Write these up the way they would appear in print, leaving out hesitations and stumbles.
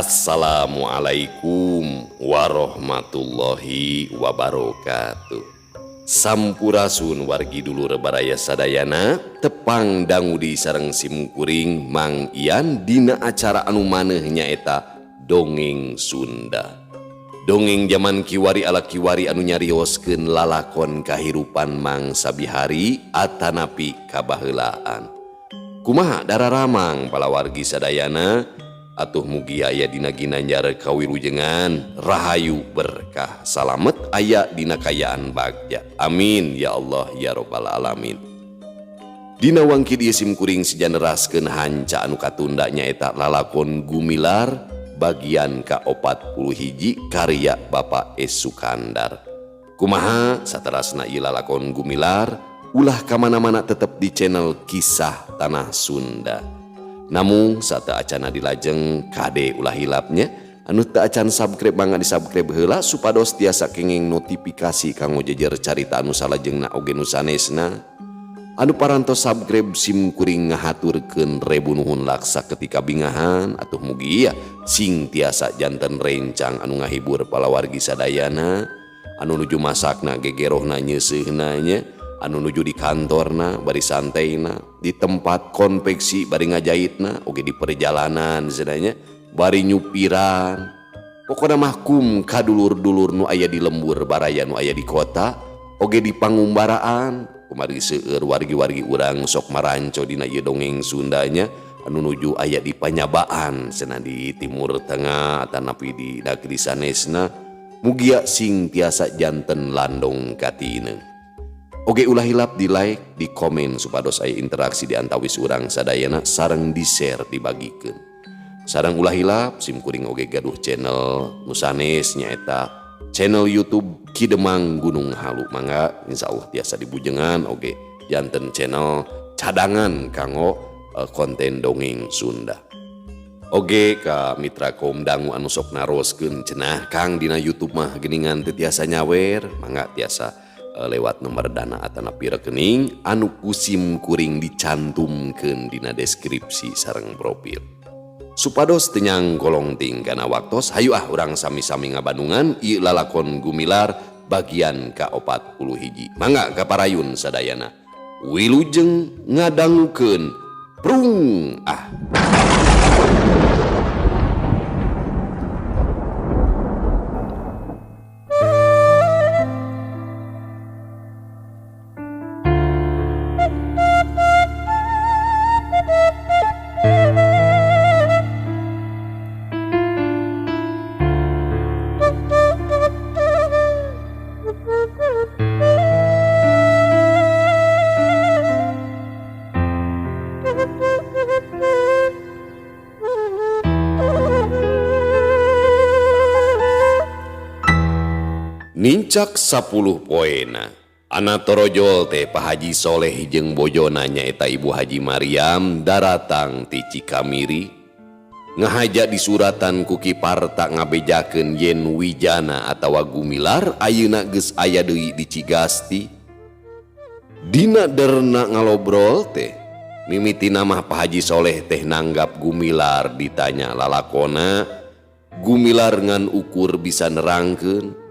Assalamualaikum warahmatullahi wabarakatuh. Sampurasun wargi dulur baraya sadayana, tepang dangu di sareng simkuring Mang Ian dina acara anu maneh nyaeta Dongeng Sunda. Dongeng zaman kiwari ala kiwari anu nyarioskeun lalakon kahirupan mangsa bihari atanapi kabaheulaan. Kumaha dararamang palawargi sadayana, atuh mugi aya dina ginanjar kawilujengan, rahayu berkah salamet aya dina kayaan bagja. Amin ya Allah ya robbal alamin. Dina wangkid ieu simkuring sejaneraskeun hanca anu katunda nyaeta lalakon Gumilar bagian ka-41 karya Bapak S. Sukandar. Kumaha saterasna ieu lalakon Gumilar, ulah kamana-mana tetep di channel Kisah Tanah Sunda. Namun sate acana dilajeng kade ulah hilapnya anu teu acan subscribe mangga di subscribe heula supados tiasa kenging notifikasi kanggo jejer carita anu salajengna oge nu sanesna. Anu parantos subscribe sim kuring ngahaturkeun rebu nuhun laksa ketika bingahan atuh mugi ya sing tiasa janten rencang anu ngahibur palawargi sadayana, anu nuju masakna gegerohna nyeuseuna nya, anu nuju di kantorna bari santaina, di tempat konveksi bari ngajahitna, oge di perjalanan cenah bari nyupiran. Pokona mah kum kadulur-dulur nu aya di lembur baraya nu aya di kota oge di pangumbaraan. Kumargi seueur wargi-wargi urang sok maranco dina ieu dongeng Sundanya anu nuju aya di panyabaan cenah di Timur Tengah atanapi di negeri sanesna, mugia sing tiasa janten landong katine. Oge ulah hilap di like, di komen supados aya interaksi di antawis urang sadayana sareng di share dibagikeun. Sareng ulah hilap sim kuring oge gaduh channel nu sanes nyaeta channel YouTube Ki Demang Gunung Halu, mangga insyaallah tiasa dibujengan oge janten channel cadangan kanggo konten dongeng Sunda. Oge ka mitra kaum dangu anu sok naroskeun cenah Kang dina YouTube mah geuningan teu tiasa nyawer, mangga tiasa lewat nomor dana atanapi rekening anu kusim kuring dicantumkeun dina deskripsi sareng profil. Supados teu nyangkolong ting kana waktos, hayu ah urang sami-sami ngabandungan ieu lalakon Gumilar bagian ka-41. Mangga kaparayun sadayana. Wilujeng ngadangukeun prung ah. Nincak 10 poena Ana torojol teh Pak Haji Soleh jeung bojona nyaeta Ibu Haji Mariam daratang ti Cikamiri ngahaja disuratan ku Ki Parta ngabejakeun yen Wijana atawa Gumilar ayeuna geus aya deui di Cigasti. Dina derna ngalobrol teh mimitina mah Pak Haji Soleh teh nanggap Gumilar ditanya lalakona, Gumilar ngan ukur bisa nerangkeun.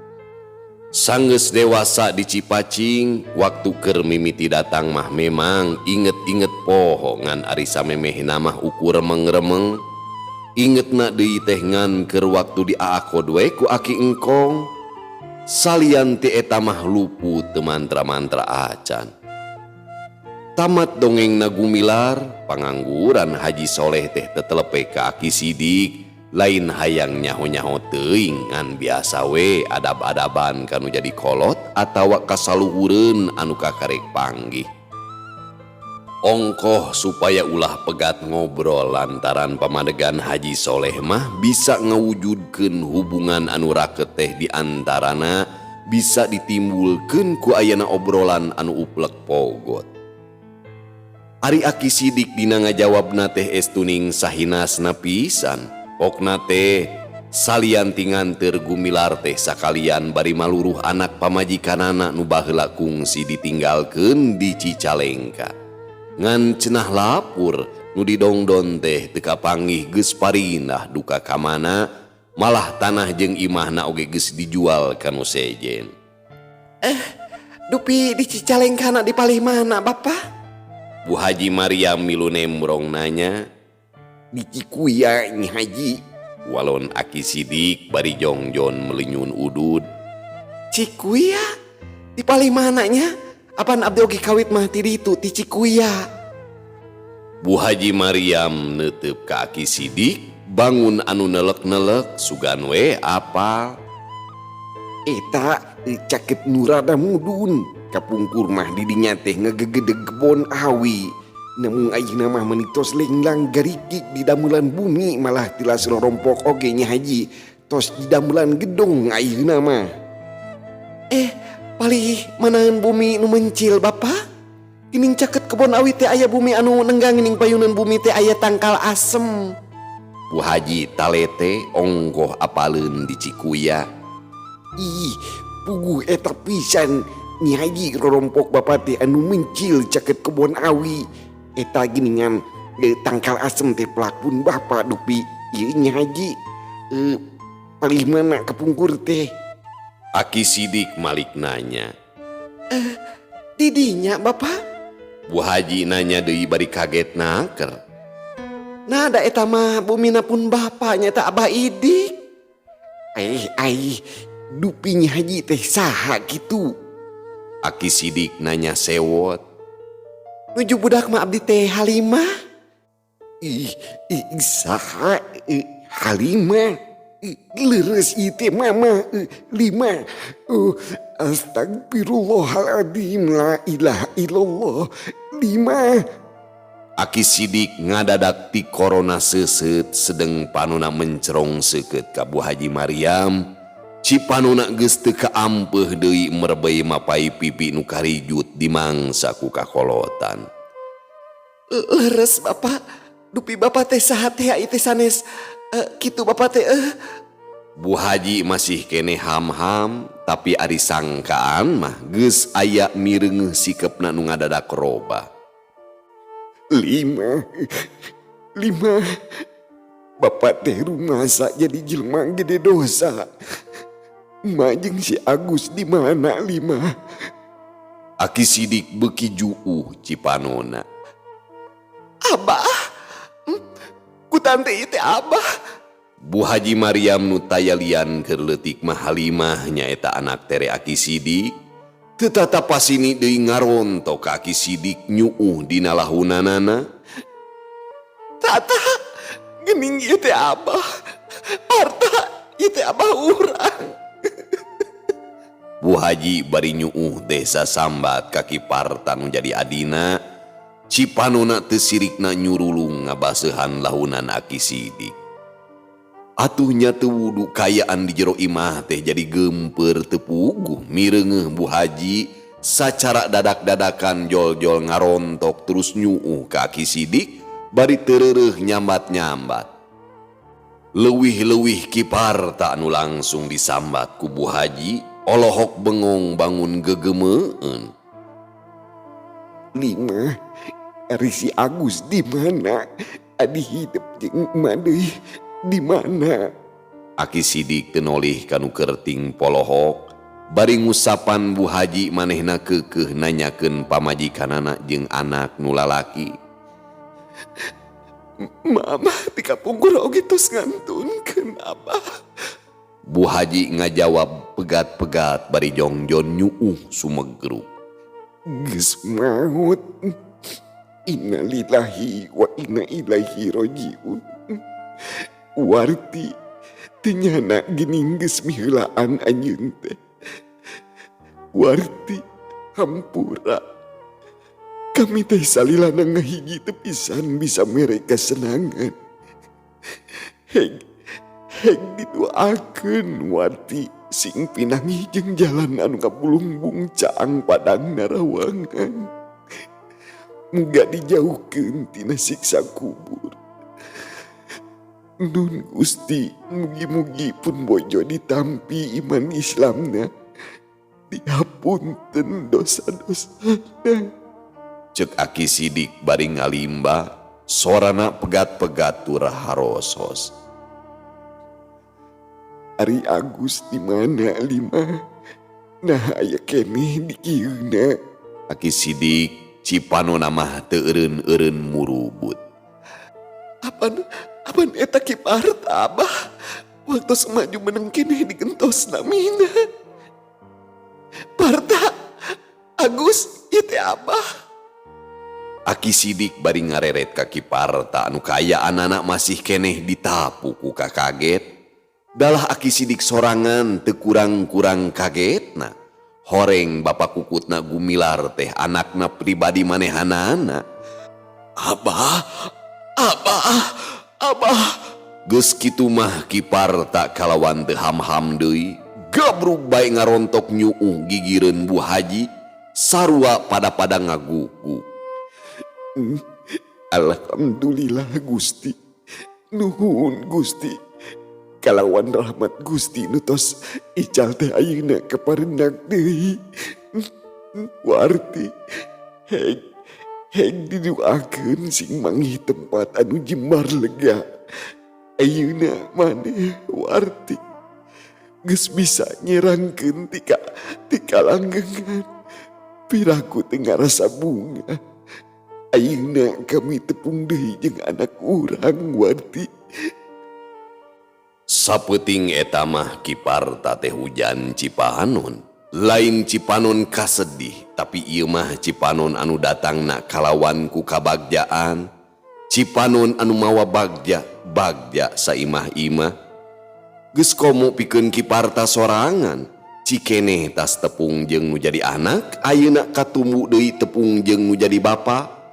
Sanggeus dewasa di Cipacing, waktu keur mimiti datang mah memang inget-inget poho ngan ari samemehna mah ukur remeng-remeng. Ingetna deui teh ngan keur waktu di aakod we ku aki engkong. Salian ti eta mah luput teu mantra-mantra acan. Tamat dongengna Gumilar, pangangguran Haji Soleh teh tetelepe ka Aki Sidik. Lain hayang nyaho-nyaho teuing ngan biasa we adab-adaban kanu jadi kolot atawa kasaluhureun anu kakarek panggih. Ongkoh supaya ulah pegat ngobrol lantaran pamadegan Haji Soleh mah bisa ngawujudkeun hubungan anu raket teh di antarana bisa ditimbulkeun ku ayana obrolan anu uplek pogot. Ari Aki Sidik dina ngajawabna teh estuning sahinasna pisan. Pokna teh salian ti nganteur Gumilar teh sakalian bari maluruh anak pamajikanana nu baheula kungsi ditinggalkeun di Cicalengka. Ngan cenah lapur Nu didongdon teh teu kapanggih geus parindah duka ka mana, malah tanah jeung imahna oge geus dijual ka nu sejen. Eh, dupi di Cicalengkana di palih mana, Bapak? Bu Haji Maryam milu nembrong nanya. Di Cikuya, Nyi Haji. Walon Aki Sidik bari jongjon melinyun udud. Cikuya? Di palih mananya? Apan abdi oge kawit mah ti ditu ti Cikuya. Bu Haji Maryam neuteup ka Aki Sidik, bangun anu nelek-nelek sugan we apal. Eta caket nu rada mudun, kapungkur mah didinya teh ngegegedeg kebon awi. Namun ayeuna mah meuni tos lenglang garikik di damelan bumi malah tilas rorompok oge Nyi Haji. Tos di damelan gedung ayeuna mah. Eh, palih manaeun bumi nu mencil Bapak? Geuning caket kebon awi teh aya bumi anu nenggang geuning payuneun bumi teh aya tangkal asem. Bu Haji talete ongkoh apaleun di Cikuya. Ih, puguh eta pisan Nyi Haji rorompok Bapak teh anu mencil caket kebon awi. Eta geuningan tangkal asem teh pelakun Bapak dupi ieu Nyi Haji. Palih mana kapungkur teh? Aki Sidik malik nanya. Didinya Bapak? Bu Haji nanya deui bari kaget naker. Nah da eta mah bumina pun bapaknya eta Abah Idik. Eh, dupi Nyi Haji teh saha kitu? Aki Sidik nanya sewot. Nuju budak mah abdi teh Halimah. Ih, saha Halimah? Leres ieu teh mama lima. Oh, astagfirullahaladzim, la ilaha illallah, lima. Aki Sidik ngadadak ti korona seuseut sedeng panona mencerong seukeut ka Bu Haji Maryam. Cipanona geus teu kaampeuh deui merebei mapai pipi nu karijut dimangsa ku kakolotan. Leres Bapak, dupi Bapak teh saha teh ieu teh sanes kitu Bapak teh. Bu Haji masih kene ham-ham, tapi ari sangkaan mah geus aya mireungeuh sikepna nu ngadadak robah. Lima, lima. Bapak teh rumasa jadi jelema gede dosa. Ma jeung si Agus di mana lima? Aki Sidik beuki juuh cipanona. Abah, ku tante ieu teh abah. Bu Haji Maryam nu tayalian keur leutik mah Halimah nyaeta anak tere Aki Sidik. Teu tatapasini deui ngarontok ka Aki Sidik nyuuh dina lahunanana. Tata, geuning ieu teh abah. Harta ieu teh abah urang. Bu Haji bari nyuuh teh sasambat ka Ki Parta nu jadi adina. Cipanona teu sirikna nyurulung ngabaseuhan lahunan Aki Sidik. Atuh nya teu wudu kayaan di jero imah teh jadi geumpeur teu puguh mireungeuh Bu Haji sacara dadak-dadakan jol-jol ngarontok terus nyuuh ka Aki Sidik bari teu nyambat-nyambat. Leuwih-leuwih Ki Parta anu langsung disambat ku Bu Haji olohok bengong bangun gegemeun. Lima, ari si Agus di mana? Adi hidup jeung emak deui di mana? Aki Sidik teu nolih ka nu kerting polohok bari ngusapan Bu Haji manehna keukeuh nanyakeun pamajikanana jeung anak nu lalaki. Mama ti kapungkur oge tos ngantunkeun abah. Bu Haji ngajawab pegat-pegat bari jongjon nyuuh sumegruk. Geus maut. Innalillahi wa inna ilaihi rajiun. Warti teu nyana geuning geus miheulaan anjeun teh. Warti hampura. Kami teh salilana ngahiji teu pisan bisa mere kasenangan. Heg heg didoakeun Warti sing pinanggih jeung jalan anu ngabulungbung caang padang narawangan. Muga dijauhkeun tina siksa kubur. Nun Gusti, mugi-mugi pun bojo ditampi iman Islamna. Dihapunten dosa-dosana. Cek Aki Sidik bari ngalimba. Sorana pegat-pegat turah harosos. Ari Agus di mana lima? Nah aya keneh di kieuna. Aki Sidik Cipanona mah teu eureun-eureun murubut. Apan apan eta Ki Parta abah? Waktu maju menang keneh digentos namina. Parta Agus ieu teh abah. Aki Sidik bari ngareret ka Ki Parta anu kaayaanana masih keneh ditapu ku kakaget. Dalah Aki Sidik sorangan teu kurang-kurang kagetna. Horeng bapak kukutna gumilar teh anakna pribadi manehanana. Abah, abah, abah. Geus kitu mah Ki Parta kalawan teu ham-ham deui. Gabrug bae ngarontok nyuuh gigireun Bu Haji. Sarua pada-pada ngagugu. Alhamdulillah Gusti. Nuhun Gusti. Kalawan rahmat Gusti nu tos ical teh ayeuna kaparendak deui. Warti heg heg diduakeun sing manggih tempat anu jembar lega. Ayeuna maneh Warti geus bisa nyerangkeun tika langgengan. Piraku teu ngarasa bunga. Ayeuna kami tepung deui jeung anak urang Warti. Sapeuting eta mah Ki Parta teh hujan Cipanon. Lain Cipanon kasedih, tapi ieu mah Cipanon anu datangna kalawan ku kabagjaan. Cipanon anu mawa bagja, bagja saimah-imah. Geus komo pikeun Ki Parta sorangan. Cikeneh tas tepung jeung nu jadi anak, ayeuna katumbu deui tepung jeung nu jadi bapa.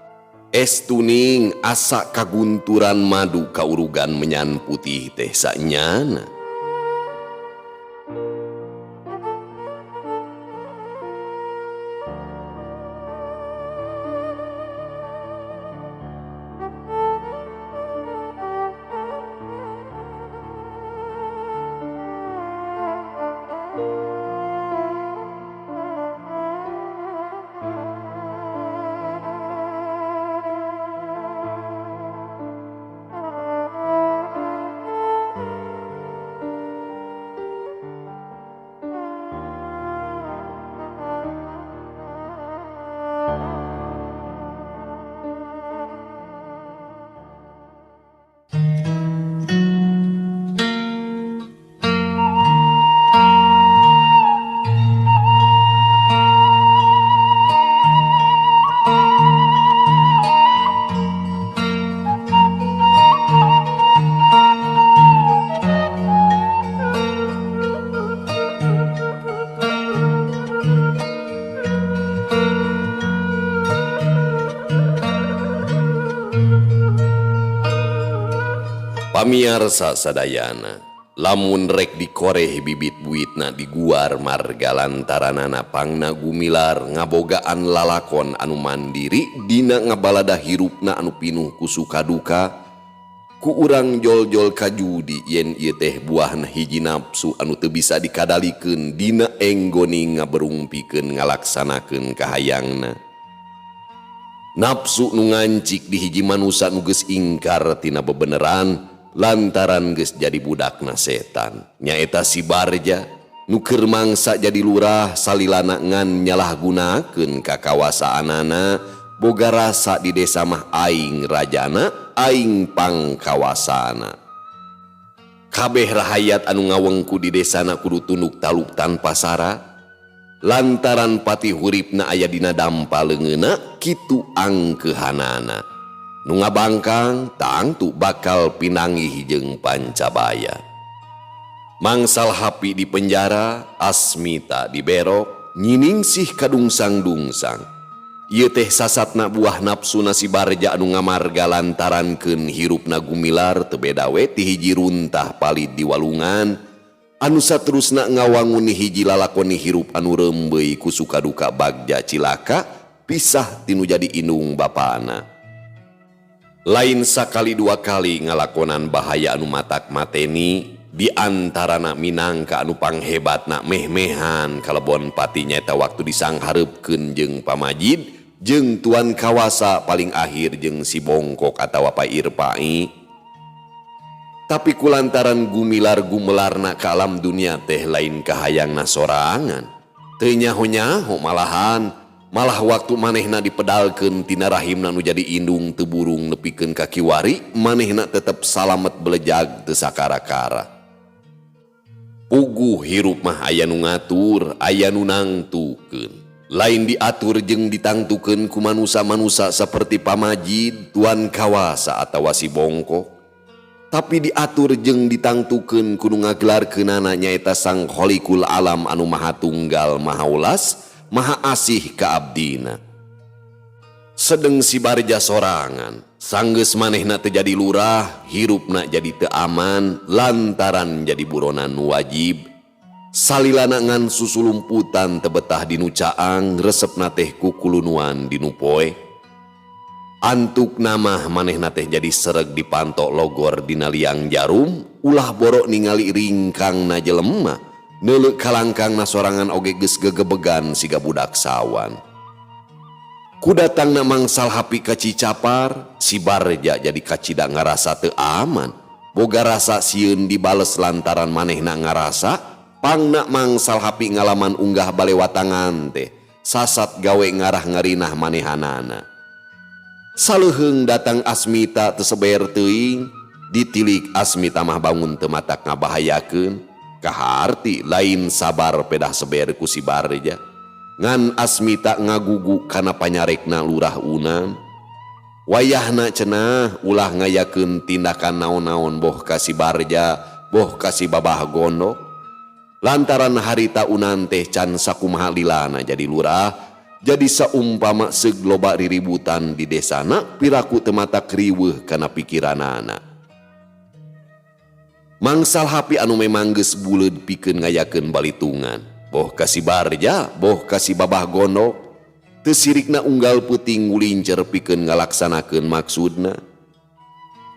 Es tuning asa kagunturan madu kaurugan menyan putih teh sanyana. Pamiarsa sadayana, lamun rek dikoreh bibit buitna diguar marga lantaranana pangna gumilar ngabogaan lalakon anu mandiri dina ngabalada hirupna anu pinuh ku suka duka ku urang jol-jol kajudi yen ieu teh buahna hiji nafsu anu teu bisa dikadalikeun dina enggoni ngaberungpikeun ngalaksanakeun kahayangna. Nafsu nu ngancik di hiji manusa nu geus ingkar tina bebeneran lantaran geus jadi budakna setan. Nyaeta si Barja nu keur mangsa jadi lurah salilana ngan nyalahgunakeun kakawasaanana boga rasa di desa mah aing rajana aing pangkawasana. Kabeh rahayat anu ngawengku di desana kudu tunduk taluk tanpa syarat. Lantaran pati huripna aya dina dampa leungeunna kitu angkeuhanana. Nu ngabangkang tangtu bakal pinanggih jeung pancabaya. Mangsal Hapi di penjara, Asmita diberok, nyiningsih kadungsang-dungsang. Ieu teh sasatna buah nafsuna si Barja anu ngamarga lantarankeun hirupna gumilar teu beda we ti hiji runtah palid di walungan. Anu saterusna ngawanguni hiji lalakoni hirup anu reumbeui ku suka duka bagja cilaka pisah tinu jadi indung bapana. Lain sakali dua kali ngalakonan bahaya anu matak mateni di antarana minangka anu panghebatna meh-mehan kalebon pati nyaeta waktu disanghareupkeun jeung pamajid jeung tuan kawasa paling akhir jeung si Bongkok atawa Pak Irpai. Tapi kulantaran gumilar gumelarna ka alam dunia teh lain kahayangna sorangan. Teu nyaho-nyaho malahan, malah waktu manehna dipedalkeun tina rahimna nu jadi indung teu burung nepikeun ka kiwari, manehna tetep salamet belejag teu sakara-kara. Puguh hirup mah aya nu ngatur, aya nu nangtukeun. Lain diatur jeung ditangtukeun ku manusa-manusa seperti pamajid, tuan kawasa atawa si Bongkok. Tapi diatur jeung ditangtukeun ku nu ngagelarkeunana nyaeta Sang Kholikul Alam anu maha tunggal, maha ulas, maha asih ka abdina. Sedeng si Barja sorangan, sanggeus manehna teu jadi lurah, hirupna jadi teu aman lantaran jadi buronan nu wajib. Salilana ngan susulumputan teu betah dinu caang, resepna teh kukulunuan dinu poe. Antuk namah manehna teh jadi sereg dipantok logor dina liang jarum, ulah borok ningali ringkangna jelema, neuleuh kalangkangna sorangan oge geus gegebegan siga budak sawan. Kudatangna mangsal hapi ka Cicapar, si Barja jadi kacida ngarasa teu aman. Boga rasa sieun dibales lantaran manehna ngarasa pangna mangsal hapi ngalaman unggah balewatangan teh, sasat gawe ngarah ngarinah manehanana. Saleuheung datang Asmita teu seber teuing, ditilik Asmita mah bangun teu matak ngabahayakeun, kaharti lain sabar pedah seber ku si Barja. Ngan Asmita ngagugu kana panyarekna Lurah Unan. Wayahna cenah ulah ngayakeun tindakan naon-naon boh ka si Barja, boh ka si Babah Gondok. Lantaran harita Unan teh can sakumaha lilana jadi lurah, jadi saumpama seug loba riributan di desana piraku teu matak riweuh kana pikiranana. Mangsal hapi anu memang geus buleud pikeun ngayakeun balitungan, boh ka si Barja, boh ka si Babah Gondok, teu sirikna unggal peuting ngulincer pikeun ngalaksanakeun maksudna.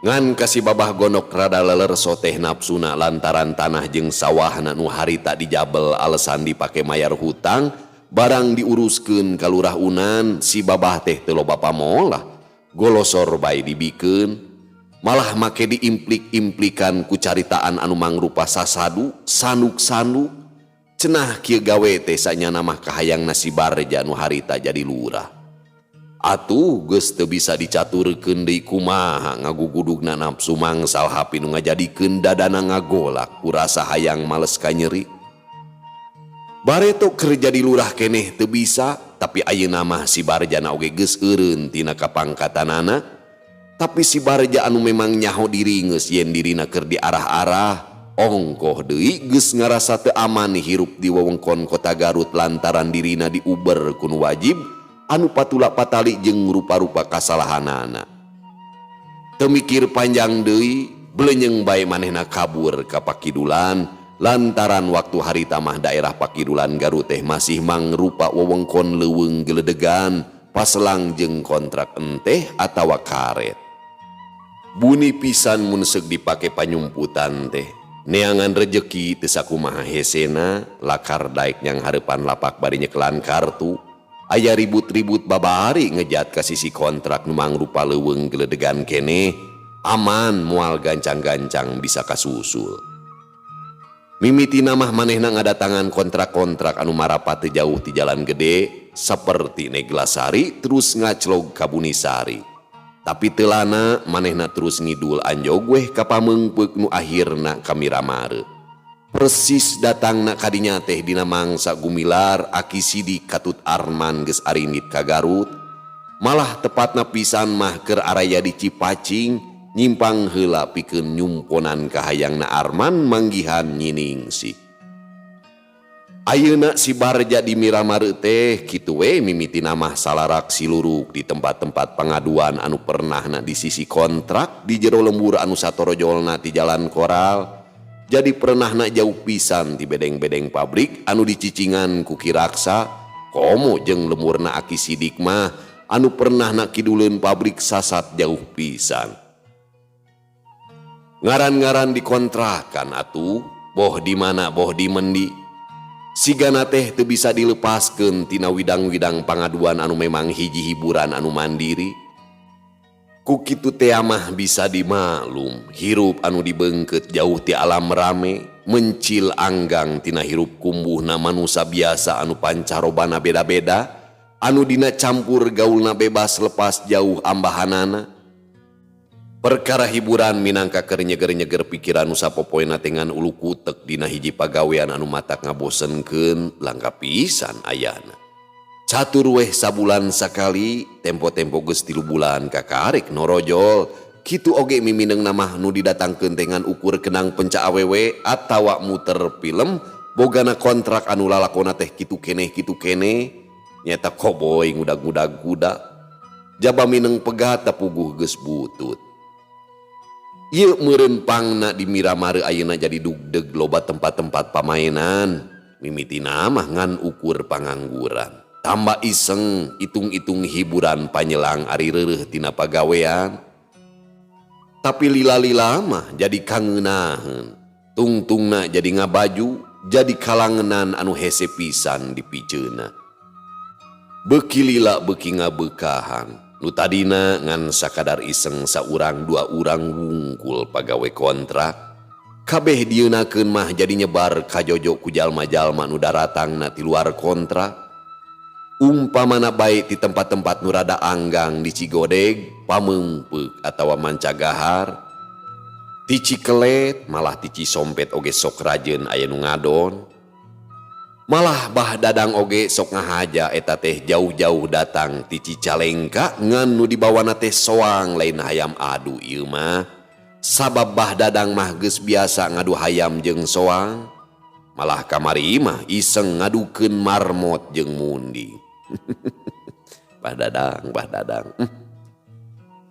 Ngan ka si Babah Gondok rada leler soteh nafsuna lantaran tanah jeung sawahna nu harita dijabel alasan dipake mayar hutang, barang diuruskeun ka Lurah Unan, si Babah teh teu loba pamolah, golosor bae dibikeun. Malah make diimplik-implikan ku caritaan anu mangrupa sasadu, sanuk-sanuk. Cenah kieu gawe teh sanyana mah kahayangna si Barja nu harita jadi lurah. Atuh geus teu bisa dicaturkeun deui kumaha ngagugudugna nafsu mangsal hapi nu ngajadikeun dadana ngagolak ku rasa hayang males ka nyeri. Bareto keur jadi lurah keneh teu bisa, tapi ayeuna mah si Barjana oge geus eureun tina kapangkatanana. Tapi si Barja anu memang nyaho diri geus yen dirina keur diarah-arah, ongkoh deui geus ngarasa teu aman hirup di wewengkon kota Garut lantaran dirina diuber ku nu wajib anu patula patali jeung rupa-rupa kasalahanana. Teu mikir panjang deui, belenyeng bae manehna kabur ka Pakidulan lantaran waktu harita mah daerah Pakidulan Garut teh masih mangrupa wewengkon leuweung geledegan, paselang jeung kontrak enteh atawa karet. Buni pisan mun seug dipake panyumputan teh. Neangan rejeki teu sakumaha hesena, lakar daek nyang hareupan lapak bari nyekelan kartu. Aya ribut-ribut babari ngejat ka sisi kontrak nu mangrupa leuweung geledegan keneh, aman moal gancang-gancang bisa kasusul. Mimitina mah manehna ngadatangan kontrak-kontrak anu marapat teu jauh ti jalan gede saperti Neglasari terus ngaclog ka Bunisari. Tapi telana manehna terus ngidul anjog weh ka Pameungpeuk nu akhirna ka Miramare. Persis datangna kadinya teh dina mangsa gumilar Aki Sidik katut Arman geus arindit ka Garut. Malah tepatna pisan mah keur araya di Cipacing nyimpang heula pikeun nyumponan kahayangna Arman manggihan nyiningsih. Ayeuna si Barja di Miramare teh kitu we mimitina mah salarak siluruk di tempat-tempat pangaduan anu pernahna di sisi kontrak di jero lembur anu satorojolna ti jalan koral. Jadi pernahna jauh pisan di bedeng-bedeng pabrik anu dicicingan ku Ki Raksa, komo jeung lemurna Aki Sidik mah anu pernahna kiduleun pabrik sasat jauh pisan. Ngaran-ngaran dikontrakan atuh, boh di mana boh di mendi. Sigana teh teu bisa dilepaskeun tina widang-widang pangaduan anu memang hiji hiburan anu mandiri. Ku kitu tea mah bisa dimaklum hirup anu dibeungkeut jauh ti alam rame mencil anggang tina hirup kumbuhna manusa biasa anu pancarobana beda-beda anu dina campur gaulna bebas lepas jauh ambahanana. Perkara hiburan minangka keur nyeger-nyeger pikiran nu sapopoena teh ngan ulu kutek dina hiji pagawean anu matak ngabosenkeun langka pisan ayana. Catur weh sabulan sakali, tempo-tempo geus 3 bulan kakarik norojol. Kitu oge mimineng mah nu didatangkeun teh ngan ukur kenang penca awewe atawa muter film bogana kontrak anu lalakona teh kitu keneh kitu keneh nyaeta koboy ngudag-ngudag kuda. Jaba mineng pegat tapuguh geus butut. Ieu meureun pangna di Miramare ayeuna jadi dugdeg loba tempat-tempat pamainan. Mimitina mah ngan ukur pangangguran. Tambah iseng itung-itung hiburan panyelang ari reureuh tina pagawean. Tapi lila-lila mah jadi kangeunaheun. Tungtungna jadi ngabaju, jadi kalangenan anu hese pisan dipiceuna. Beuki lila beuki ngabeukahan. Nu tadina ngan sakadar iseng saurang dua urang wungkul pagawe kontrak. Kabeh dieunakeun mah jadi nyebar kajojo ku jalma-jalma nu daratangna ti luar kontrak. Umpamana bae ti tempat-tempat nu rada anggang di Cigodeg, Pameungpeuk atawa Mancagahar. Ti Cikelet malah ti Cisompet oge sok rajeun aya nu ngadon. Malah Bah Dadang oge sok ngahaja eta teh jauh-jauh datang ti Cicalengka ngan nu dibawana teh soang lain hayam adu ieu mah. Sabab Bah Dadang mah geus biasa ngadu hayam jeung soang. Malah kamari mah iseng ngadukeun marmot jeung mundi. Bah Dadang, Bah Dadang.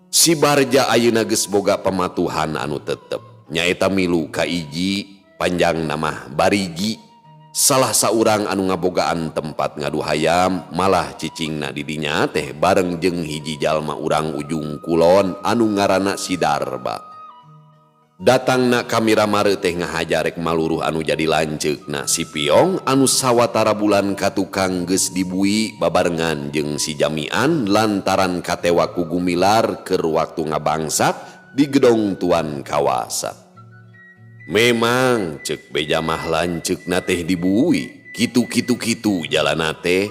Si Barja ayeuna geus boga pamatuhan anu tetep. Nyaeta milu ka Iji panjang nama Bariji. Salah saurang anu ngabogaan tempat ngadu hayam malah cicingna di dinya teh bareng jeung hiji jalma urang ujung kulon anu ngaranna si Darba. Datangna ka Miramare teh ngahaja rek maluruh anu jadi lanceukna si Piong anu sawatara bulan ka tukang geus dibui babarengan jeung si Jamian lantaran katewa ku Gumilar keur waktu ngabangsat di gedong Tuan Kawasa. Memang cek beja mah lanceukna teh dibui, kitu-kitu-kitu jalana teh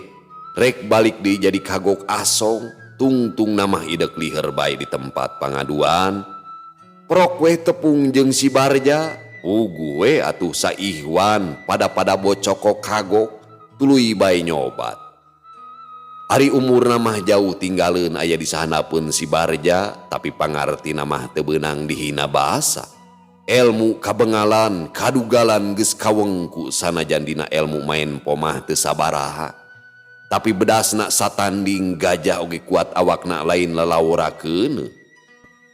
rek balik deui jadi kagok asong, tungtung namah idek liher bae di tempat pangaduan. Prok weh tepung jeung si Barja, puguh we atuh saihwan pada-pada bocokok kagok, tuluy bae nyobat. Ari umurna mah jauh tinggaleun aya di sahanapeun si Barja, tapi pangartina mah teu beunang dihina basa. Elmu kabengalan, kadugalan geus kawengku sanajan dina elmu main pomah teu sabaraha. Tapi bedasna satanding gajah oge kuat awakna lain lalaworakeun.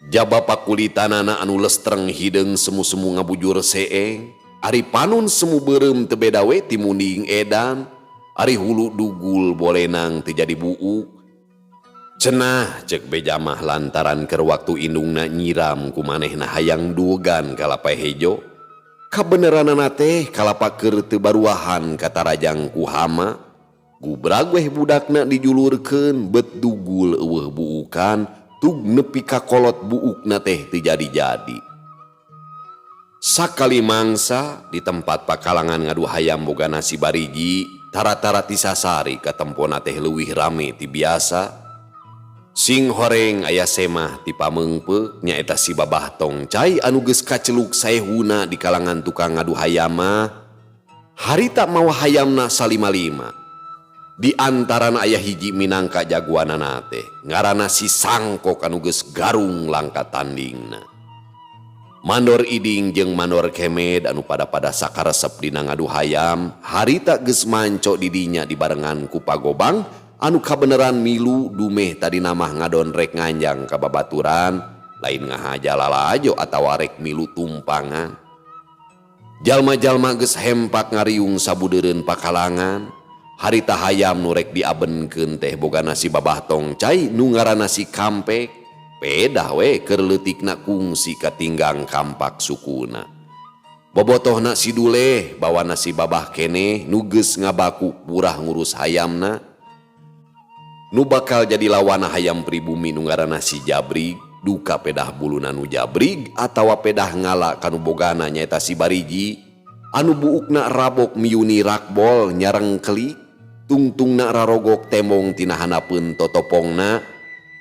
Jaba pakulitanana anu lestreng hideung semu-semu ngabujur seeng. Ari panun semu beureum teu beda we ti munding edan. Ari hulu dugul bolenang teu jadi buuk. Cenah cek beja mah lantaran keur waktu indungna nyiram ku manehna hayang duegan kalapa hejo. Kabeneranana teh kalapa keur teu baruahan katarajang ku hama. Gubrag weh budakna dijulurkeun bet dugul eueuh buukan tug nepi ka kolot buukna teh teu jadi-jadi. Sakali mangsa di tempat pakalangan ngadu hayam boga nasi bariji, tara-tara tisasari katempona teh leuwih rame ti biasa. Sing horeng aya semah ti Pameungpeuk nyaeta si Babah Tongcai anu geus kaceluk saehuna di kalangan tukang ngadu hayam mah. Harita mawa hayamna salima-lima. Di antarana aya hiji minangka jagoanana teh ngaranna si Sangkok anu geus garung langka tandingna. Mandor Iding jeung Mandor Kemed anu pada-pada sakaresep dina ngadu hayam harita geus manco di dinya dibarengan ku Pagobang anu kabeneran milu dumeh tadi namah ngadon rek nganjang ka babaturan lain ngahaja lalajo atawa rek milu tumpangan. Jalma-jalma geus hempak ngariung sabudeureun pakalangan. Harita hayam nu rek diabenkeun teh boga nasi Babah Tongcai nu ngaranna si Kampek. Pedah we keur leutikna kungsi katinggang kampak sukuna. Bobotohna si Duleh bawana si Babah keneh nu geus ngabaku purah ngurus hayamna. Nu bakal jadi lawana hayam pribumi nu ngaranna si Jabrig, duka pedah buluna nu jabrig atawa pedah ngala kanu bogana nyaeta si Bariji anu buukna rabok miyuni rakbol nyareng kelik tungtungna rarogok temong tina handapeun totopongna.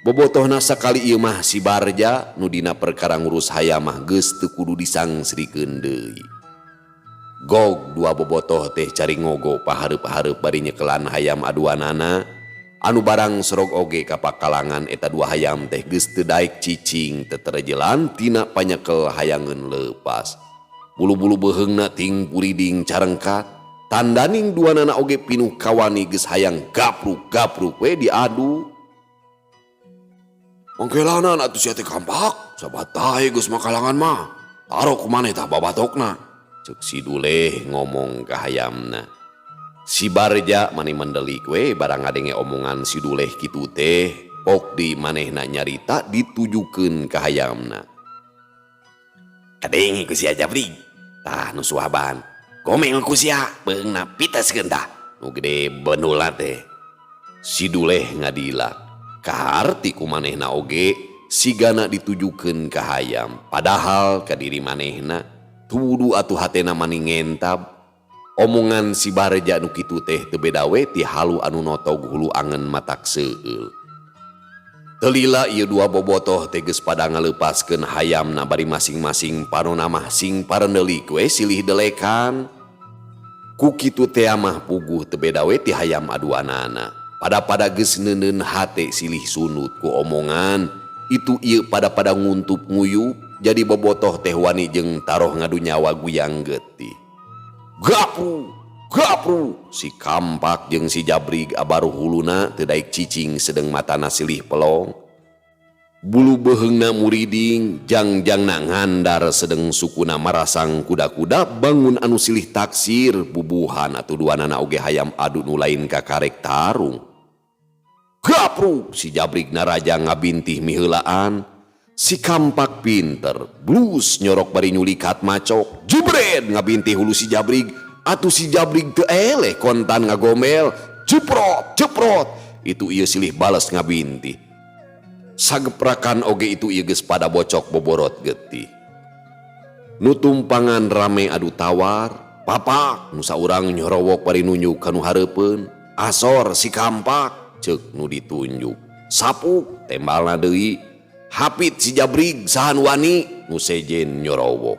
Bobotohna sakali ieu mah si Barja nu dina perkara ngurus hayam mah geus teu kudu disangsrikeun deui. Gog dua bobotoh teh cari ngogo pahareup-hareup bari nyekelan hayam aduanana anu barang sorog oge ka pakalangan eta dua hayam teh geus teu daek cicing teterejelan tina panyekel hayangeun leupas. Bulu-bulu beuheungna ting puriding carengkat, tandaning duanana oge pinuh kawani geus hayang gapruk-gapruk we diadu. Mangkelanan atuh sia teh kampak, sabatahe geus makalangan mah. Taro ku maneh tah babatokna. Ceuk si Duleh ngomong ka hayamna. Si Barja mani mendelik we barang ngadenge omongan si Duleh kitu teh, pok di manehna nyarita ditujukeun ka hayamna. Kadenge ku sia Jabrig, tah nu suaban. Gomel ku sia beungna piteskeun tah, nu gede benula teh. Si Duleh ngadilak. Kaharti ku manehna oge sigana ditujukeun ka hayam, padahal ka diri manehna tuduh atuh hatena mani ngentab. Omongan si Barja nu kitu teh teu beda we ti halu anu notog hulu angen matak seueul. Telila ieu dua bobotoh teh geus pada ngaleupaskeun hayamna bari masing-masing panona mah sing parendelik we silih delekan. Ku kitu teh mah puguh teu beda we ti hayam aduanana. Pada-pada geus neuneun hate silih sunut ku omongan itu ieu pada-pada nguntup nguyup jadi bobotoh teh wani jeung taroh ngadu nyawa guyang getih. Gapru, gapru, si Kampak jeung si Jabrig abaruh huluna teu daek cicing sedeng matana silih pelong. Bulu beuheungna muriding, jangjangna ngandar sedeng sukuna marasang kuda-kuda bangun anu silih taksir bubuhan atuh duanana oge hayam adu nu lain kakarek tarung. Gapru, si Jabrig naraja ngabintih miheulaan. Si Kampak pinter, blus nyorok bari nyulikat macok, jebret ngabintih hulu si Jabrig, atuh si Jabrig teu eleh kontan ngagomel, jeprot, jeprot, itu ieu silih bales ngabintih. Sageprakan oge itu ieu geus pada bocok boborot getih. Nu tumpangan rame adu tawar, papak nu saurang nyorowok bari nunjuk ka nu hareupeun, asor si Kampak ceuk nu ditunjuk, sapuk tembalna deui. Hapit si Jabrig sahan wani nu sejen nyorowok.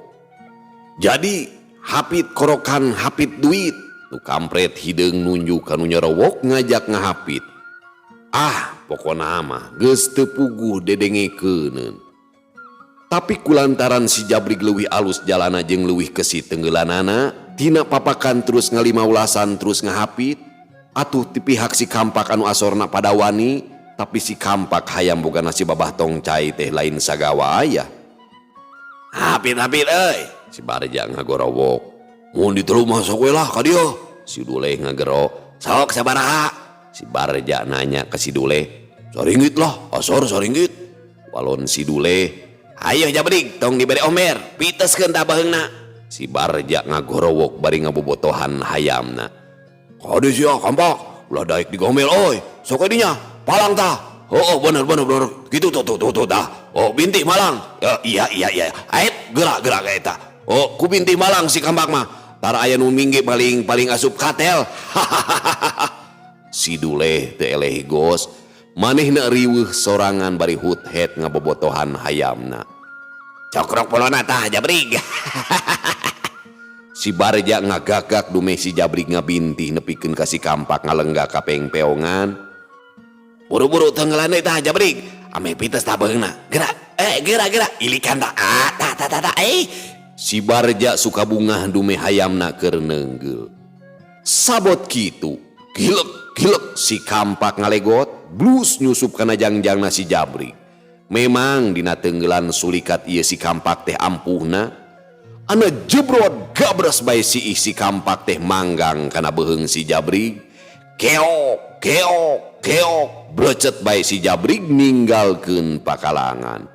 Jadi hapit korokan hapit duit nu kampret hideung nunjuk ka nu nyorowok ngajak ngahapit. Ah pokona mah geus teu puguh dedengekeuneun. Tapi kulantaran si Jabrig leuwih alus jalana jeung leuwih kesi tenggelanana tina papakan terus ngalima ulasan terus ngahapit. Atuh ti pihak si Kampak anu asorna pada wani, tapi si Kampak hayam boga nasi babah tong cai teh lain sagawa aya. Hapit hapit euy, si Barja ngagorowok. Mun ditelu mah sok we lah ka dieu. Si Duleh ngagero. Sok sabaraha? Si Barja nanya ke si Duleh. Saringgit lah, asor saringgit. Walon si Duleh, ayo Jabrig tong dibere omer, piteskeun tah baheungna. Si Barja ngagorowok bari ngabobotohan hayamna. Kade sia Kampak, ulah daek digomel euy. Sok we dinya. Palang tah. Oh, oh bener bener bener. Gitu tuh tuh tuh tuh tah. Oh, bintih malang. Ya, iya iya iya. Ait gerak gerak eta. Oh, ku bintih malang si Kampak mah. Tara aya nu minggi paling paling asup katel. Si Duleh teu eleh gos. Manehna riweuh sorangan bari huthet ngabobotohan hayamna. Cokrok polona tah Jabrig. Si Barja ngagagak dumeh si Jabrig ngabintih nepikeun ka si Kampak ngalenggak ka pengpeongan. Buru-buru tenggelan deui tah Jabrig. Ame pites tah beungna. Gerak, gerak gerak ilikan tah. Ah, tah tah tah tah. Si Barja suka bungah dumeh hayamna keur neunggeul. Sabot kitu, gilek gilek si Kampak ngalegot, blus nyusup kana jangjangna si Jabrig. Memang dina tenggelan sulikat ieu si Kampak teh ampuhna. Ana jebrot gabres bae si si Kampak teh manggang kana beuheung si Jabrig. Keok, keok, keok, blecet bae si Jabrig ninggalkeun pakalangan.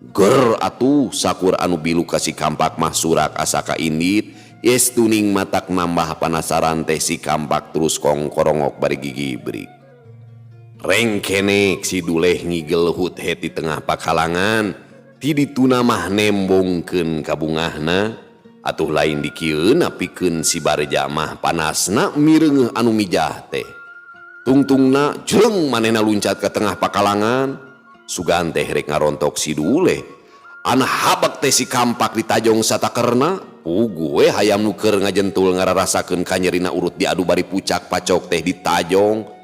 Ger atuh sakur anu bilu ka si kampak mah surak asa kaindit. Yes tuning matak nambah panasaran teh si kampak terus kongkorongok bari gigibrik. Rengkenek si Duleh ngigel hut-het di tengah pakalangan. Ti dituna mah nembongkeun kabungahna. Atuh lain dikieuna pikeun si Barja mah panasna mireungeuh anu mijah teh. Tungtungna jleng manehna luncat ke tengah pakalangan. Sugan teh rek ngarontok si Duleh. Ana habak teh si kampak ditajong satakerna. Puguh we hayam nu keur ngajentul ngararasakeun kanyerina urut diadu bari pucak pacok teh ditajong.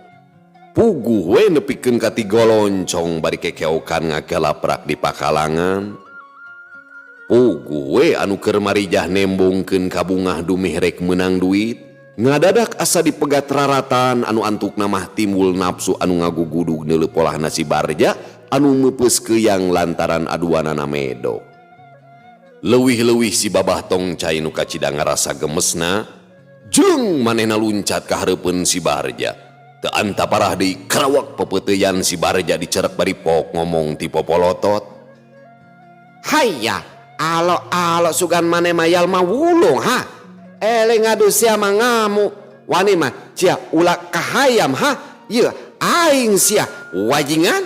Puguh we nepikeun ka tigoloncong bari kekeokan ngagalaprak di pakalangan. Puguh we anu keur marijah nembongkeun kabungah dumeh rek meunang duit. Ngadadak asa dipegat raratan anu antukna mah timbul nafsu anu ngagugudug neuleuh polahna si Barja anu meupeus keuyang lantaran aduanana medok. Leuwih-leuwih si Babah Tongcai nu kacida ngarasa gemesna, jleng manehna luncat ka hareupeun si Barja. Teu anta parah deui karawak pepeuteuyan si Barja dicerek bari pok ngomong ti popolotot. Hayya, alo-alo sugan maneh mah jalma wulung ha. Ele ngadu sia mah ngamu. Wani mah sia ulah kahayam ha. Ieu aing sia wajingan.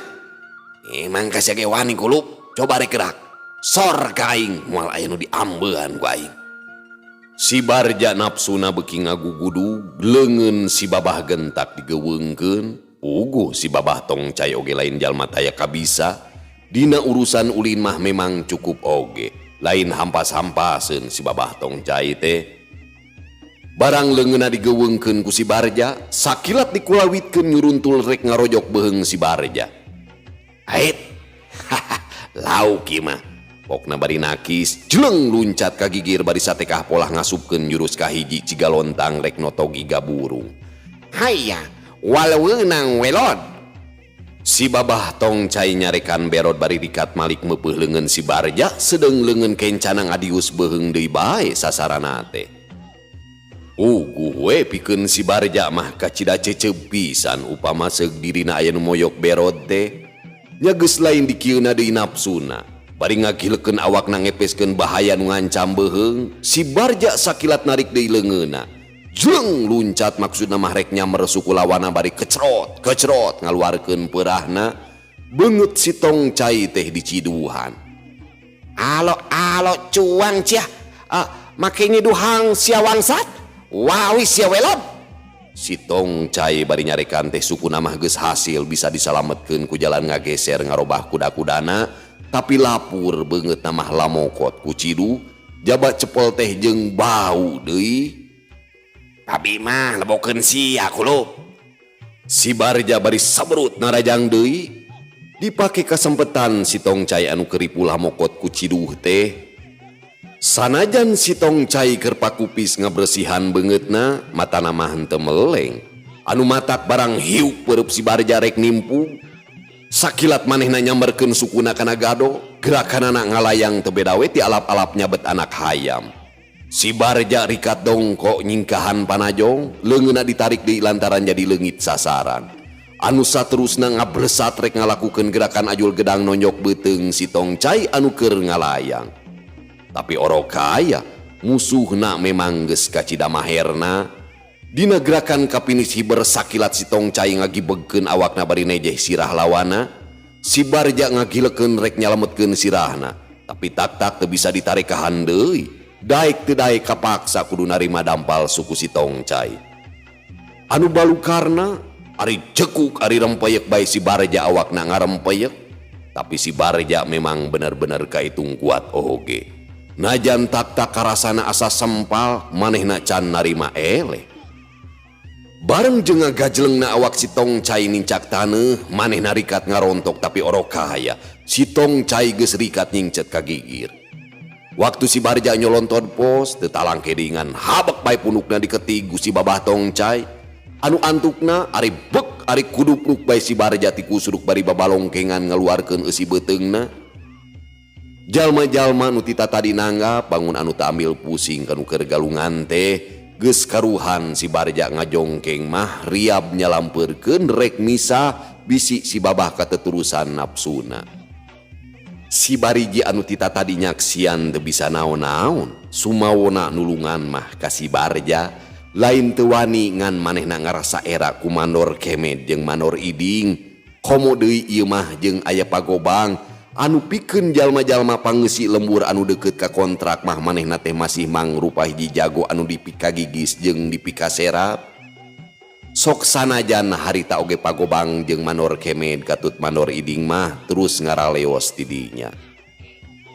Emang ka sia ge wani kulup. Coba rek gerak. Sor ka aing moal aya nu diambean ku aing. Si Barja nafsuna beuki ngagugudug, leungeun si Babah gentak digeuweungkeun. Puguh si Babah Tongcai oge lain jalma taya kabisa. Dina urusan ulin mah memang cukup oge. Lain hampas-hampaseun si Babah Tongcai teh. Barang leungeunna digeuweungkeun ku si Barja, sakilat dikulawitkeun nyuruntul rek ngarojok beuheung si Barja. Ait. Lauk ieu mah. Pokna bari nakis, jleng luncat ka gigir bari satekah polah ngasupkeun jurus kahiji ciga lontang rek notogi gaburung. Hayya, waleunang welod. Si Babah Tongcai nyarekan berod bari dikat malik meupeuh leungeun si Barja, sedeung leungeun kencana ngadius beuheung deui bae sasarana teh. Uguh we pikeun si Barja mah kacida cecep pisan upama seug dirina aya nu moyok berod teh. Nya geus lain dikieuna deui nafsuna. Bari ngagilekeun awakna ngepeskeun bahaya nu ngancam beuheung, si Barja sakilat narik deui leungeunna. Jleng luncat maksudna mah rek nyamber suku lawana bari kecrot, kecrot ngaluarkeun peurahna. Beungeut si Tongcai teh diciduhan. Alo-alo cuang cia, make nyiduhang sia wangsat, wawi sia welod. Si Tongcai bari nyarekan teh sukuna mah geus hasil bisa disalametkeun ku jalan ngageser ngarobah kuda-kudana. Tapi lapur beungeut mah lamokot ku cidu, jaba cepel teh jeung bau deui. Abi mah lebokeun sia kulup. Si Barja bari saberut narajang deui. Dipake kasempetan si Tongcai anu keripu lamokot ku ciduh teh. Sanajan si Tongcai keur pakupis ngabersihan beungeutna, matana mah henteu meleng. Anu matak barang hiuk peureub si Barja rek nimpu. Sakilat manehna nyamberkeun sukuna kana gado, gerakanana ngalayang teu beda we ti alap-alap nyabet anak hayam. Si Barja rikat dongkok nyingkahan panajong, leungeunna ditarik deui lantaran jadi leungit sasaran. Anu saterusna ngablesat rek ngalakukeun gerakan ajul gedang nonjok beuteung si Tongcai anu keur ngalayang. Tapi orok kaya, musuhna memang geus kacida maherna. Dina gerakan kapinis hiber sakilat si Tongcai ngagibegkeun awakna bari nejeh sirah lawana. Si Barja ngagilekeun rek nyalametkeun sirahna, tapi tak-tak teu bisa ditarik ka deui. Daek teu daek kapaksa kudu narima dampal suku si Tongcai. Anu balukarna ari cekuk ari rempeyek bae si Barja awakna ngarempeyek. Tapi si Barja memang bener-bener kaitung kuat oge. Najan tak-tak karasana asa sempal, manehna can narima eleh. Bareng jeung ngagajlengna awak si Tongcai nincak taneuh, manehna rikat ngarontok tapi orok kahaya. Si Tongcai geus rikat nyingcet ka gigir. Waktu si Barja nyolontod pos, teu talangke dingan habek bae punukna diketig ku si Babah Tongcai. Anu antukna ari bek ari kudupruk bae si Barja ti kusuruk bari babalongkengan ngaluarkeun eusi beuteungna. Jalma-jalma nu ti tatadi nanggap bangun anu taambil pusing kanu keur galungan teh. Geus karuhan si Barja ngajongkeng mah riab nyalampeurkeun rek misa bisi si Babah kateturusan nafsuna. Si Bariji anu tita tadi nyaksian teu bisa naon-naon, sumawona nulungan mah ka si Barja, lain teu wani ngan manehna ngarasa era ku Mandor Kemed jeung Mandor Iding. Komo deui ieu mah jeung aya pagobang anu pikeun jalma-jalma pangeusi lembur anu deukeut ka kontrak mah manehna teh masih mangrupa hiji jago anu dipikagigis jeung dipikaserap. Sok sanajan harita oge pagobang jeung Mandor Kemed katut Mandor Iding mah terus ngaraleos ti dinya.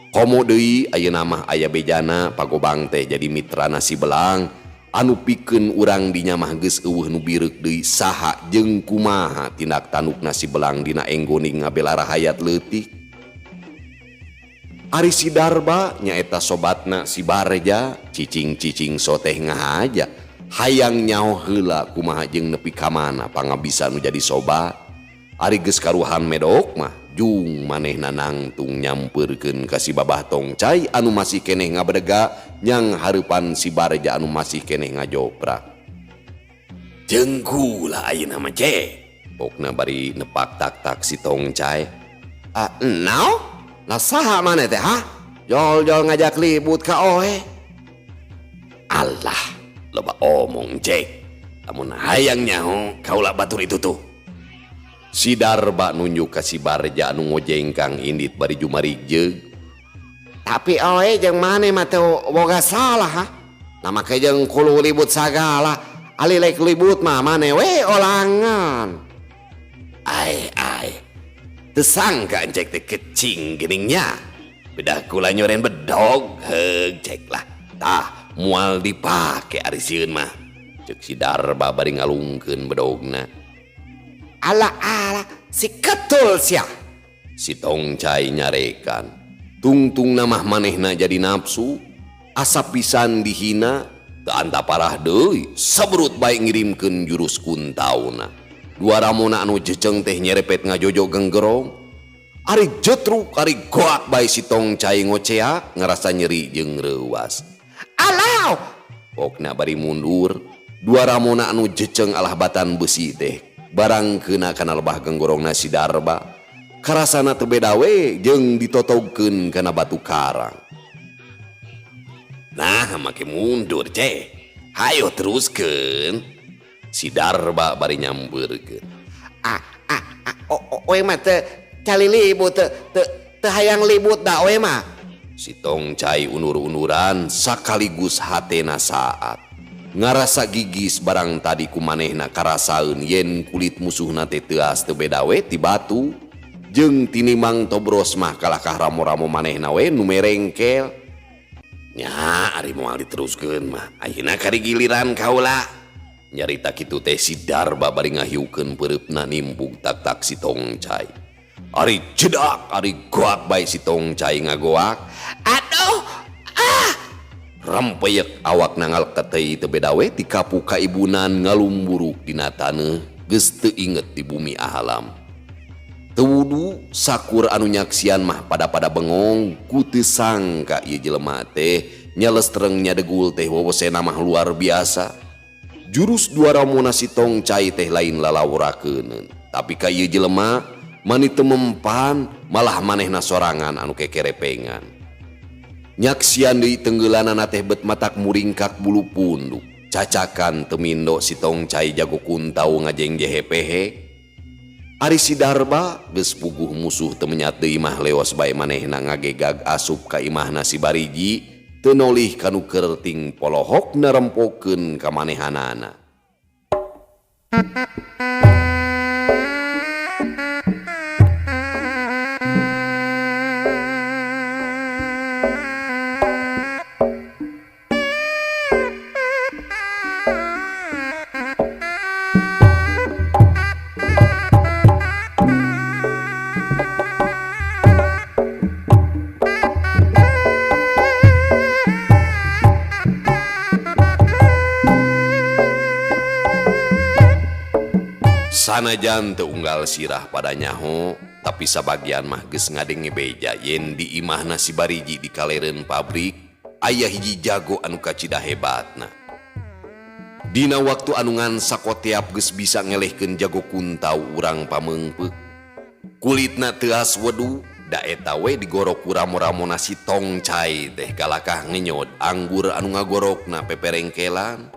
Komo deui ayeuna mah aya bejana pagobang teh jadi mitrana si Belang anu pikeun urang dinya mah geus eueuh nu bireuk deui saha jeung kumaha tindak tandukna si Belang dina enggoning ngabela rahayat leutik. Ari si Darba nyaeta sobatna si Barja cicing-cicing soteh ngahaja hayang nyaho heula kumaha jeung nepi ka mana pangabisa nu jadi sobat. Ari geus karuhan medok mah jung manehna nangtung nyampeurkeun ka si Babah Tongcai anu masih keneh ngabedega nyang hareupan si Barja anu masih keneh ngajoprak. Jeung gula ayeuna mah ce, pokna bari nepak tak-tak si Tongcai. Ah, nao? Lah saha maneh teh ha? Jol-jol ngajak libut ka oe. Allah, loba omong cek. Lamun hayang nyaho kaula batur itu tuh. Si Darba nunjuk ka si Barja anu ngojengkang indit bari jumarik jeung. Tapi oe jeung maneh mah teu boga salah ha. Nah make jeung kulu libut sagala. Ali lek libut mah maneh we olangan. Ai ai. Teu sangka cek teh kecing geningnya. Bedah kula nyoren bedog heug cek lah. Tah mual dipake ari sieun mah. Ceuk si Darba bari ngalungkeun bedogna. Ala ala si ketul sia. Si Tongcai nyarekan. Tungtungna mah manehna jadi nafsu. Asa pisan dihina teu anta parah deui. Sebrut bae ngirimkeun jurus kuntauna. Dua ramona anu jeceng teh nyerepet ngajojo genggerong. Ari jetruk ari goak bae si Tongcai ngoceak ngerasa nyeri jeung reuas. Alau! Pokna bari mundur. Dua ramona anu jeceng alah batan besi teh barang keuna kana lebah genggorongna si Darba. Karasana teu beda we jeung ditotogkeun kana batu karang. Nah, make mundur ceh. Hayo teruskeun. Si Darba bari nyampeurkeun. Ah ah ah oe mah teu calilibut teu hayang libut da oe mah. Si Tongcai unur-unuran sakaligus hatena saat. Ngarasa gigis barang tadi ku manehna karasaeun yen kulit musuhna teh teuas teu beda we ti batu. Jeung tinimang tobros mah kalahkah ramo-ramo manehna we nu merengkel. Nya ari moal diteruskeun mah ayeuna kari giliran kaula. Nyarita kitu teh si Darba bari ngahiukeun peureupna nimbug tak-tak si Tongcai. Ari jedak ari goak bae si Tongcai ngagoak. Aduh ah! Rempeyek awakna ngaleketei teu beda we ti kapu kaibunan ngalumburuk dina taneuh geus teu inget di bumi alam. Teu wudu sakur anu nyaksian mah pada-pada bengong ku teu sangka ieu jelema teh nyalestreng nyadegul teh wewesena mah luar biasa. Jurus dua ramona si Tongcai teh lain lalawrakeuneun. Tapi ka ieu jelema mani teu mempan malah manehna sorangan anu kekerepengan. Nyaksian deui tenggelanana teh bet matak muringkak bulu punduk. Cacakan teu mindo si Tongcai jago kuntau ngajeng jehepehe. Ari si Darba geus puguh musuh teu menyat deui mah leos bae manehna ngagegag asup ka imahna si Bariji. Teu nolih kanu kerting polohok nerempokeun ka manehanana. Sanajan teu unggal sirah pada nyaho, tapi sabagian mah geus ngadenge beja yen di imahna si Bariji di kalereun pabrik aya hiji jago anu kacida hebatna. Dina waktu anu ngan sakoteap geus bisa ngelehkeun jago kuntau urang pameungpeuk. Kulitna teuas wedu, Da eta we digorok ku ramo-ramona si Tongcai teh kalakah ngenyod anggur anu ngagorokna peperengkelan.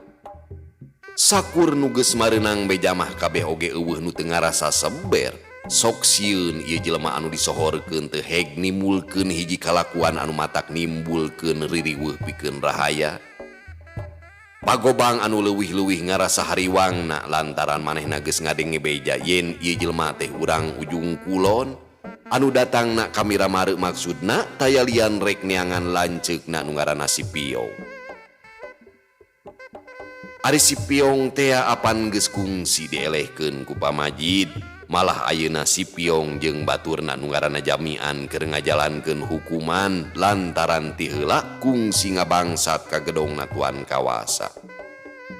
Sakur nu geus mareunang beja mah kabeh oge euweuh nu teu ngarasa seber. Sok sieun ieu jelema anu disohorkeun teh heg nimbulkeun hiji kalakuan anu matak nimbulkeun ririweuh pikeun rahaya. Pagobang anu leuwih-leuwih ngarasa hariwangna lantaran manehna geus ngadenge beja yen ieu jelema teh urang ujung kulon. Anu datangna ka Miramare maksudna taya lian rek neangan lanceukna nu ngaranna si Piong. Ari si Piong tea apan geus kungsi dielehkeun ku Pamajid, malah ayeuna si Piong jeung baturna nu ngaranna Jamian keur ngajalankeun hukuman lantaran ti heula kungsi ngabangsat ka gedongna Tuan Kawasa.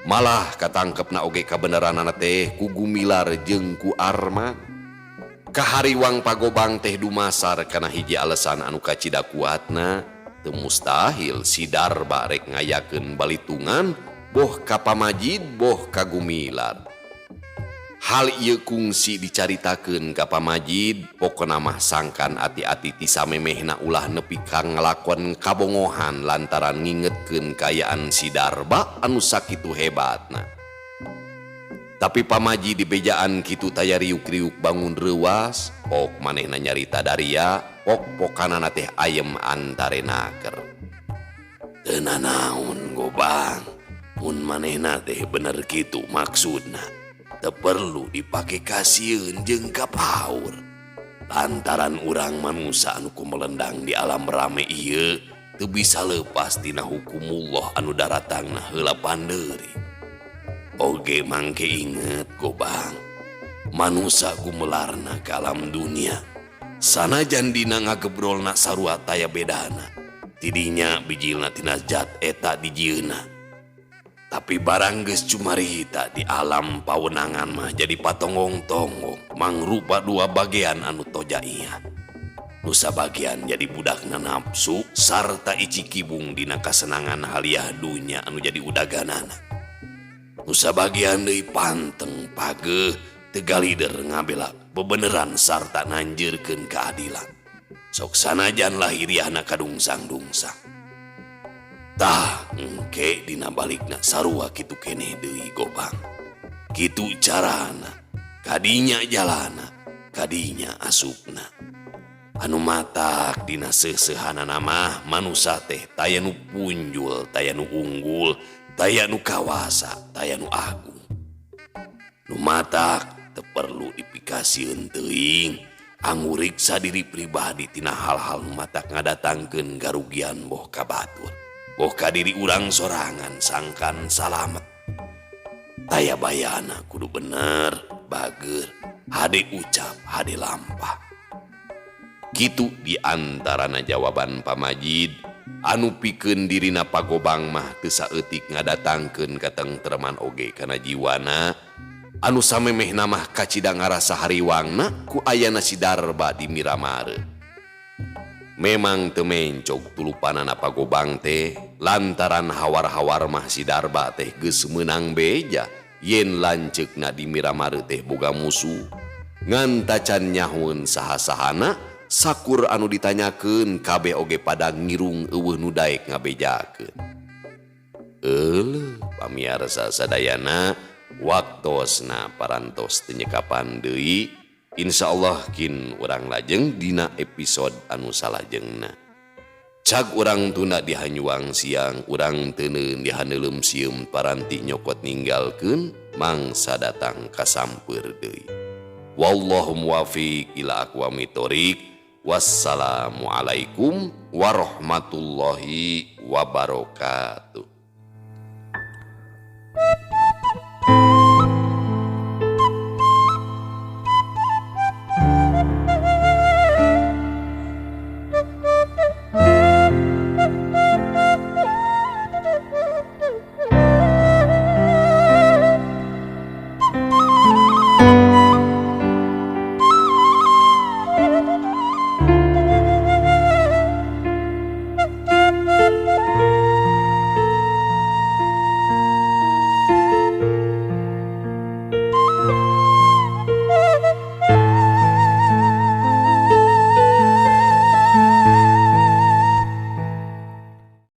Malah katangkepna oge kabeneranana teh ku Gumilar jeung ku Arman. Kahariwang Pagobang teh dumasar kana hiji alasan anu kacida kuatna, teu mustahil si Darba rek ngayakeun balitungan boh ka Pamajid boh ka Gumilar. Hal ieu kungsi dicaritakeun ka Pamajid, pokona mah sangkan ati-ati ti samemehna ulah nepi ka ngalakon kabongohan lantaran ngingetkeun kaayaan si Darba anu sakitu hebatna. Tapi Pamaji dibejaan kitu taya riuk-riuk bangun reuwas, pok manehna nyarita daria, pok-pokanana teh ayem antarenaker. Teu nanaon Gobang, mun manehna teh bener kitu maksudna. Teu perlu dipake kasieun jeung kapaur. Lantaran urang manusa anu kumelendang di alam rame ieu teu bisa leupas tina hukumullah anu daratangna heula pandeuri. Oge mangke inget Gobang, manusa gumelarna ka alam dunia. Sanajan dina ngagebrolna sarua taya bedana. Tidinya bijilna tina zat eta dijieuna. Tapi barang geus cumarita di alam pawenangan mah jadi patonggong-tonggong, mangrupa dua bagian anu tojaia. Nu sabagian jadi budakna nafsu sarta icikibung dina kasenangan haliah dunya anu jadi udaganana. Nu sabagian deui panteng pageuh teu galider ngabela bebeneran sarta nanjeurkeun keadilan. Sok sanajan lahiriahna kadungsang-dungsang. Tah engke dina balikna sarua kitu keneh deui Gobang. Kitu carana, kadinya jalana, kadinya asupna. Anu matak dina seuseuhanana mah manusa teh taya nu punjul, taya nu unggul, taya nu kawasa, taya nu agung. Nu matak teu perlu dipikasieun teuing, anguriksa diri pribadi tina hal-hal nu matak ngadatangkeun garugian boh ka batur, boh ka diri urang sorangan sangkan salamet. Taya bayana kudu bener, bager, hade ucap, hade lampah. Kitu di antarana jawaban Pamajid anu pikeun dirina Pagobang mah teu saeutik ngadatangkeun katengtreman oge kana jiwana anu samemehna mah kacida ngarasa hariwangna ku ayana si Darba di Miramare. Memang teu mencog tulupanana Pagobang teh lantaran hawar-hawar mah si Darba teh geus meunang beja yen lanceukna di Miramare teh boga musuh. Ngan tacan nyahueun saha-sahana sakur anu ditanyakeun kabeh oge pada ngirung euweuh nu daek ngabejakeun. Euleuh pamiarsa sadayana waktosna parantos teu nyekapan deui. Insyaallah kin urang lajeng dina episode anu salajengna. Cag urang tunda di hanyuang siang, urang teuneun di haneuleum sieum paranti nyokot ninggalkeun mangsa datang kasampeur deui. Wallahu muwafiq ila aqwamit thoriq. Wassalamualaikum warahmatullahi wabarakatuh.